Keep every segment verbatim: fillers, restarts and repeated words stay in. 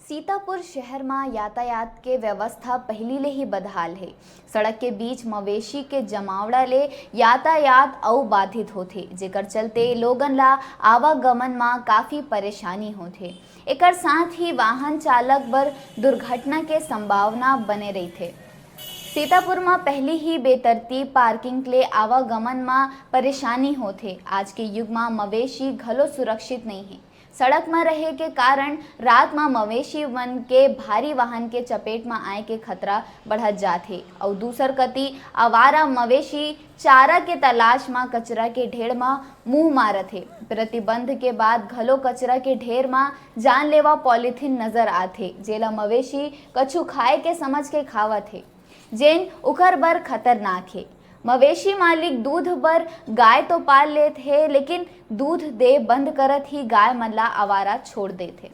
सीतापुर शहर म यातायात के व्यवस्था पहिली ले ही बदहाल हे। सड़क के बीच मवेशी के जमावड़ा ले यातायात अउ बाधित होथे, जेकर चलते लोगन ला आवागमन म काफी परेशानी होथे। एकर साथ ही वाहन चालक बर दुर्घटना के संभावना बने रहिथे। सीतापुर म पहिली ही बेतरतीब पार्किंग ले आवागमन म परेशानी होथे। आज के युग म मवेशी घलो सुरक्षित नइ हे। सड़क म रहे के कारण रात म मवेशी मन के भारी वाहन के चपेट म आए के खतरा बढ़त जात हे। अउ दूसर कती आवारा मवेशी चारा के तलाश म कचरा के ढेर म मुंह मारत हे। प्रतिबंध के बाद घलो कचरा के ढेर म जानलेवा पॉलीथीन नजर आत हे, जेला मवेशी कछु खाए के समझ के खावत हे, जेन उखर बर खतरनाक हे। मवेशी मालिक दूध बर गाय तो पाल लेत हे, लेकिन दूध दे बंद करत ही गाय मन ला आवारा छोड़ देत हे।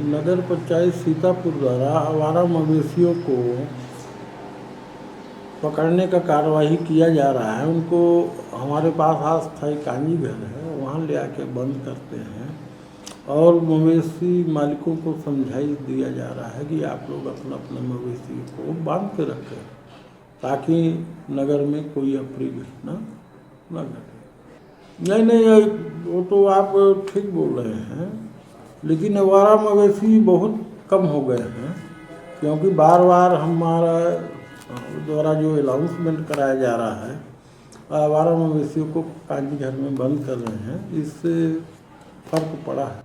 नगर पंचायत सीतापुर द्वारा आवारा मवेशियों को पकड़ने का कार्यवाही किया जा रहा है। उनको हमारे पास अस्थायी कांजी घर है, वहाँ ले आके बंद करते हैं और मवेशी मालिकों को समझाई दिया जा रहा है कि आप लोग अपना अपना मवेशी को बांध के रखें, ताकि नगर में कोई अप्रिय घटना न घटे। नहीं, नहीं, ये, वो तो आप ठीक बोल रहे हैं, लेकिन आवारा मवेशी बहुत कम हो गए हैं, क्योंकि बार बार हमारा द्वारा जो अनाउंसमेंट कराया जा रहा है, आवारा मवेशियों को कांजी घर में बंद कर रहे हैं, इससे फर्क पड़ा है।